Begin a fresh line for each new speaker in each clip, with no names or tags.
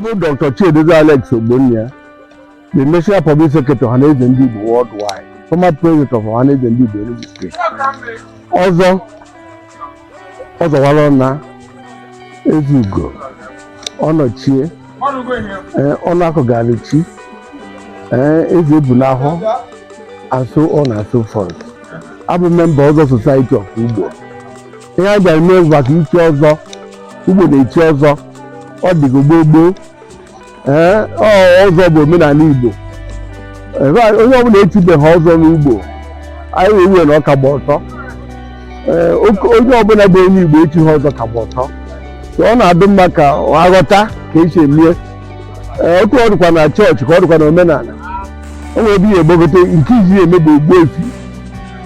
Bụ Dr. Chiedozie Alex Ogbonnia, the National Public Secretary, Ohanaeze Ndị Igbo Worldwide, former President of Ohanaeze Ndị Igbo Enugu State. Ọzọ ọzọwara na Ezeugo Ọnọchie, Ọnụakụgarichi, Eze Ebunahọ, and so on and so forth. Abụ member Ọzọ Society of Ugbo. Ihe a bịara mee bụ maka ichi ọzọ. Ugbo na-echi ọzọ, ọ dịgo gboo gboo. Ee, ọ ọzọ bụ omenala Igbo. Onye ọbụla echibeghị ọzọ n'ugbo anyị ewe na ọ ka gba ọtọ. Ee, onye ọbụla bụ onye Igbo echighị ọzọ ka gba ọtọ. So ọ na-adị mma ka aghọta ka esi emie. Ee, otu ọ dịkwa na chọọchị ka ọ dịkwa na omenala. O nwere ebe ihe egbogote nke izi eme bụ ogbu efi.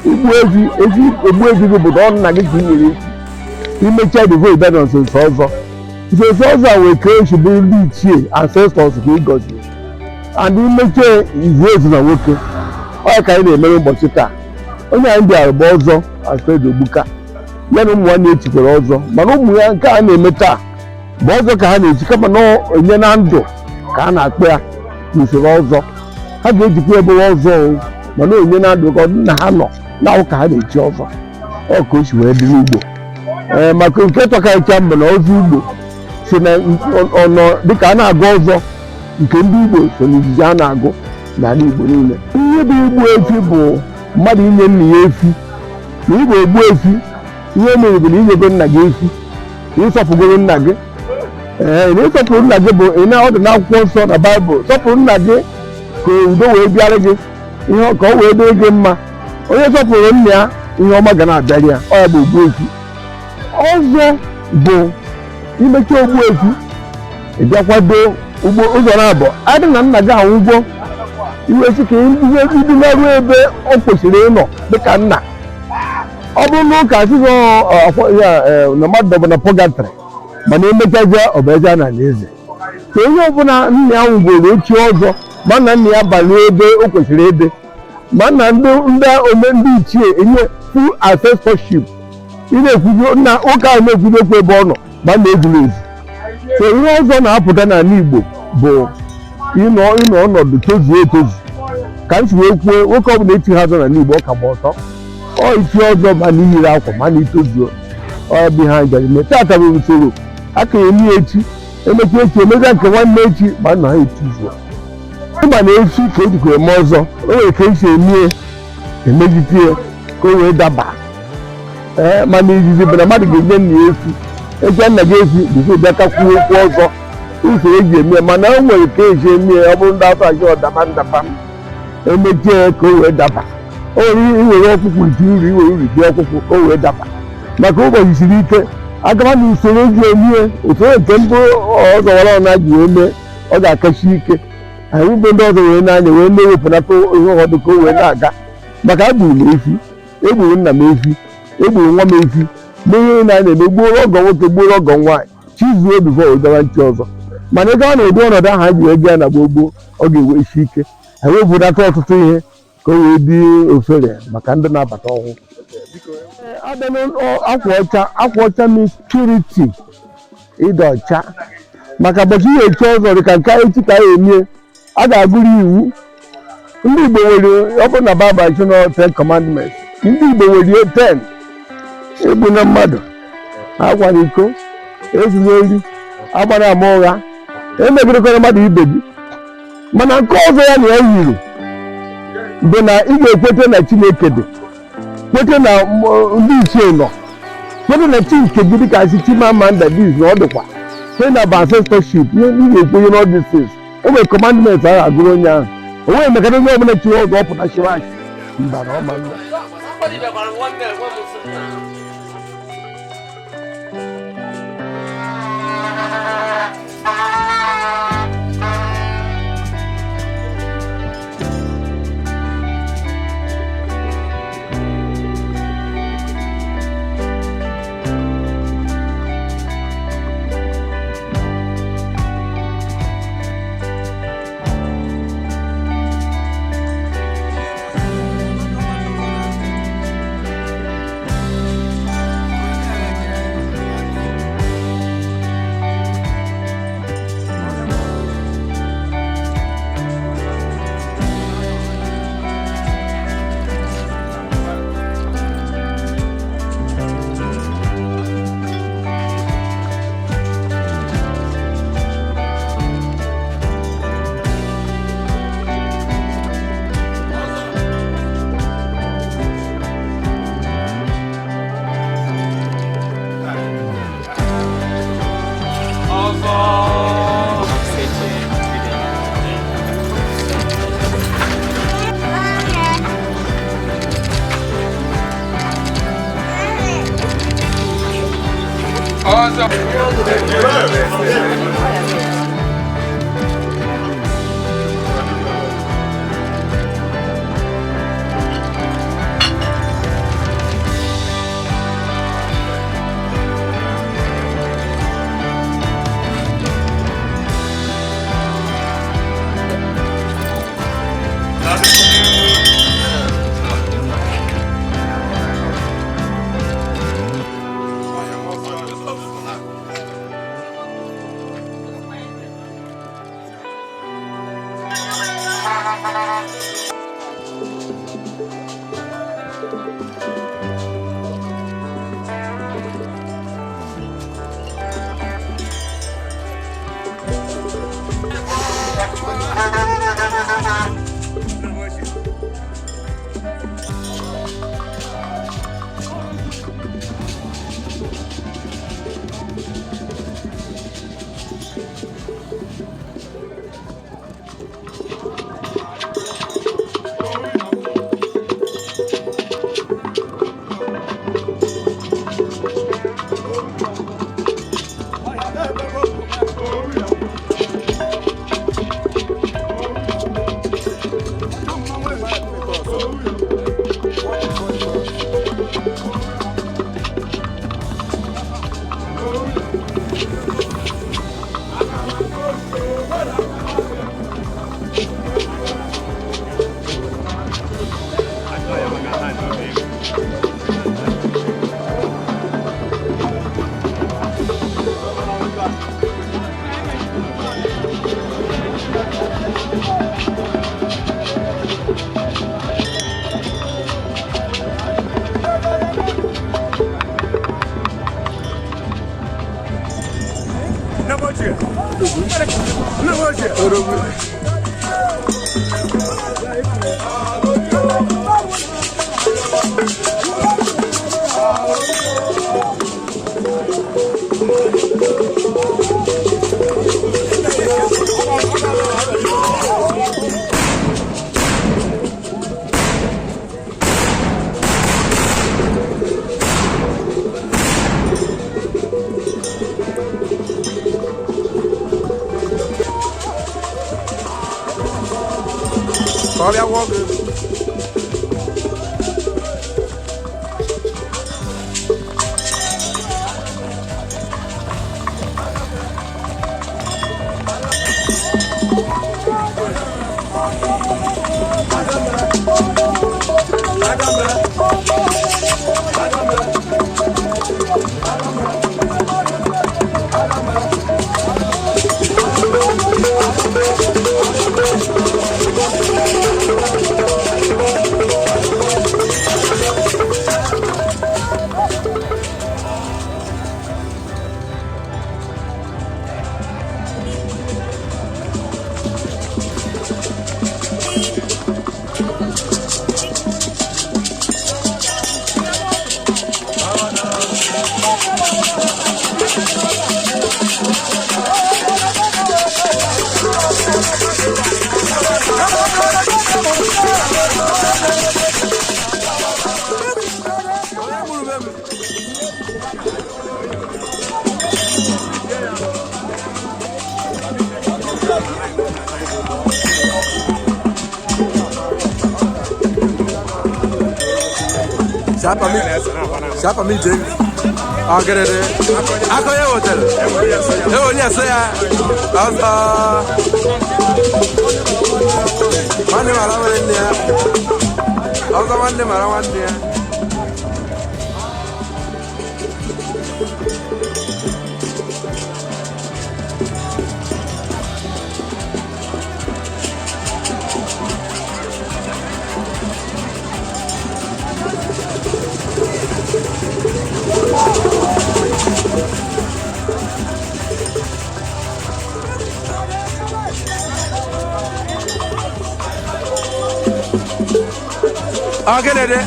Igbu efi, efi, ogbu efi gị bụ na ọ nna gị ka ị nyere efi. Imechaa before ịbịa na nsonso ọzọ. Nsonso ọzọ a nwere ka esi bụrụ ndị ichie, ancestors, ka ị gọziri, and imechie izu ezu na nwoke. Ọ ka anyị na-emere ụbọchị taa. Onye anyị bịara bụ Ọzọ Alfred Ogbuka, ya na ụmụ nwanne echikwara ọzọ, mana ụmụ ya nke a na-eme taa bụ ọzọ ka ha na-echi, kama na onye na ndụ ka a na-akpọ ya n'usoro ọzọ. Ha ga-ejikwa ebe ọzọ o, mana onye na ndụ ka ọ dị na ha nọ na ka ha na-echi ọzọ. Ọ ka o si wee dị n'ugbo. Ee, maka nke tọkarịcha mgbe na ọzọ ugbo si na ọnọ dịka a na-agụ ọzọ nke ndị Igbo so n'izizi a na-agụ n'ala Igbo niile. Ihe bụ igbu efi bụ mmadụ inye nna ya efi. Na Igbo egbu efi, ihe mere bụ na inyego nna gị efi, na ịsọpụgoro nna gị. Ee, na ịsọpụrụ nna gị bụ ị na ọ dị n'akwụkwọ nsọ na Baịbụl, sọpụrụ nna gị ka udo wee bịara gị, ihe ka ọ wee dịrị gị mma. Onye sọpụrụ nna ya, ihe ọma ga na-abịara ya. Ọ ya bụ ogbu efi. Ọzọ bụ imechi ogbu efi, ị bịa kwado ugbo ụzọ na-abụ adị na nna gị anwụgwo, iwe sị ka idunaruo ebe ọ kwesịrị ịnọ dịka nna. Ọ bụrụ na ụka sị ya na mmadụ bụ na purgatory, mana emechazie ọ bụ eze na alaeze. Ka onye ọbụla nna ya nwụgoro ochie ọzọ, ma na nna ya banye ebe o kwesịrị ịdị, ma na ndị ndị ome ndị ichie enye full ancestorship. Ị na-ekwuzi nna ụka ahụ na-ekwuzi okwu ebe ọ nọ ma na ezuru ezu. So ihe ọzọ na-apụta n'ala Igbo bụ ịnọ ọnọdụ tozuo etozu. Ka m si wee kwuo, nwoke ọbụla echi ha ọzọ n'ala Igbo, ọ ka gba ọtọ. Ọ ichi ọzọ, ma na iyiri akwa, ma na itozuo. Ọ bụ ihe anyị bịara ime taata bụ usoro a ka eme echi, emechi echi, emeza nke nwanne echi, ma nna ha etizuo. Ịma na echi ka ejikwa eme ọzọ, o nwere ka esi eme emejite ya ka o wee daba. Ee, mana izizi bụ na mmadụ ga-enye nna ya efi, eche nna gị efi bifo bịa ka kwuo okwu ọzọ. Usoro eji eme ya, mana o nwere ka esi eme ya. Ọ bụrụ ndị afọ achọ ọdaba ndaba, emechie ka o wee daba. O nwere iwere ọkpụkpụ iti uru, iwere uru bịa ọkpụkpụ ka o wee daba, maka ụbọchị siri ike. Agaba na usoro eji eme, usoro nke mbụ ọzọ wara ọna ji wee mee, ọ ga-akachi ike. Anyị bụ ndị ọzọ wee n'anya wee na-ewepụnata ihe ụfọdụ ka o wee na-aga, maka agburu m efi, egburu nna m efi, egburu nwa m efi, mee ihe na na-eme, gbuoro ọgọ nwoke, gbuoro ọgọ nwaanyị, chizuo before gawa nchi ọzọ. Mana ị gawa na ụdị ọnọdụ ahụ anyị ji wee gaa na gboo gboo, ọ ga-ewe isi ike. Anyị wepụnata ọtụtụ ihe ka o wee dị ofere maka ndị na-abata ọhụụ. Abịa n'akwa ọcha, akwa ọcha means purity, ịdị ọcha, maka ụbọchị ihe echi ọzọ dị ka nke echi ka anyị emie, a ga-agụrụ iwu ndị Igbo nwere. Ọ bụrụ na Baịbụl si na Ten Commandments, ndị Igbo nwere ihe 10: egbu na mmadụ, akwara iko, ezuna ori, agbara ama ụgha, emegidekwana mmadụ ibe gị. Mana nke ọzọ ya na ya yiri bụ na ị ga-ekwete na Chineke dị, kwete na ndị ichie nọ, kwete na chi nke gị dịka asị Chimamanda dis na ọ dịkwa, kwete na bụ ancestorship. Ihe ị ga-ekwenye na all these things, o nwere commandments ahụ agụrụ onye ahụ. O nweghị maka na onye ọbụla chiri ọzọ ọ pụta chiri achị mba na ọma nna.
Somebody bịakwara nwanne gwa m sị na
Sapa mi jẹ ọgẹrẹdẹ akọyẹ wọtẹlẹ ewo ní ẹsẹ ya ọsọ nwanne mara nwanne ya ọsọ nwanne mara nwanne ya. Ọgẹrẹdẹ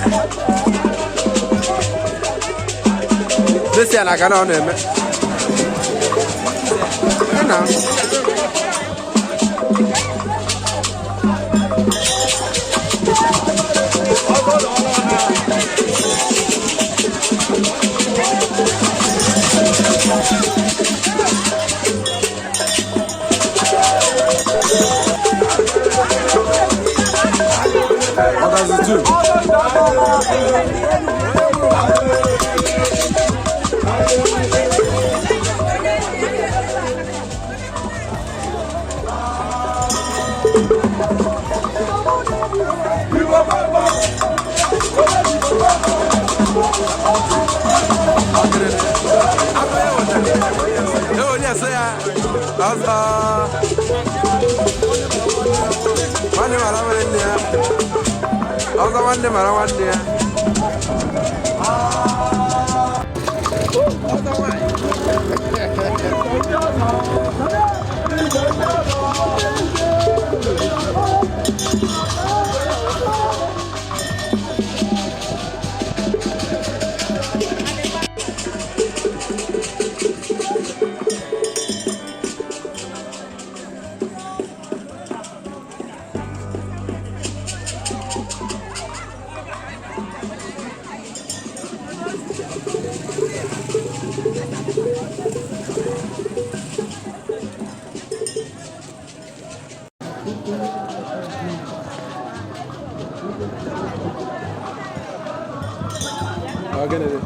lẹsẹ na aka na ọ na-eme na. Eweli ese ya. Ọzọ. Nwanne mara nwanne ya. Ọzọ nwanne mara nwanne ya. Ọ gịnị dị?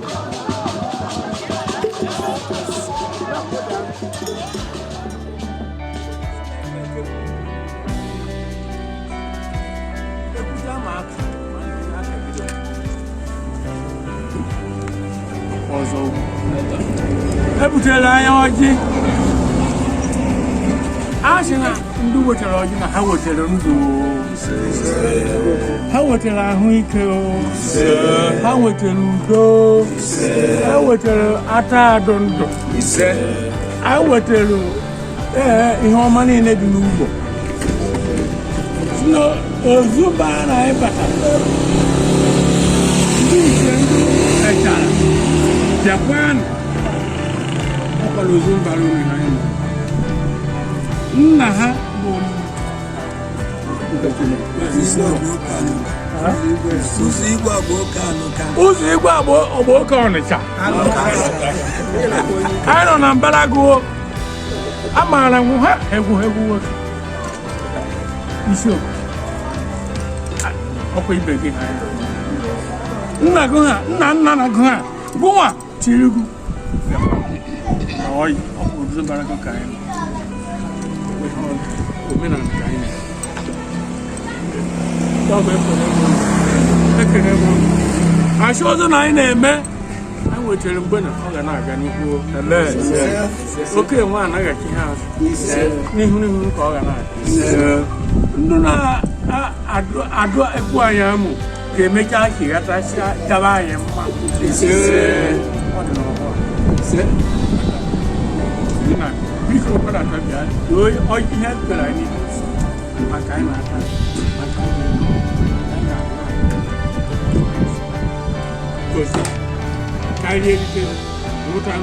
Ọzọ ebutela anya ọjị. A sị na ndị wetara ọjị na ha wetara ndụ o. Ha wetara ahụike o. Ha wetara udo. Ha wetara ata adụ ndụ. Ha wetara ee ihe ọma niile dị n'ugbo. Si na ozugbo a na anyị batara, ndị nche ndị echara bịakwanụ ọkwara ozu mbara uru ha anyị nọ. Nna ha bụ
Ụzọ igwe bụ oke anụ ka.
Ụzọ igwe ọgba oke Ọnịcha. Anyị nọ na mbara gụọ amaara m ha egwu egwu nwoke isiokwu ọkwa ibe gị nna gụ ha nna nna na gụ ha gụnwa tiri gụ na ọyị ọkwa ozu mbara gụ ka anyị nọ. Omenala ka anyị na ekene m unu. Achị ọzọ na anyị na-eme anyị nwetara mgbe na ọ ga na-aga n'ihu. Oke nwe anaghị ha azụ n'ihu n'ihu ka ọ ga na-aga. Ndụ na-adụ ekwu anyị amụ ga-emecha chighata chaba anyị mma. Ọ dị n'ọgbọ a. Nna, biko gbadata bịa doo ihe kpere anyị maka anyị na-ata maka anyị na-eme. Gosi karịa erite nwụta.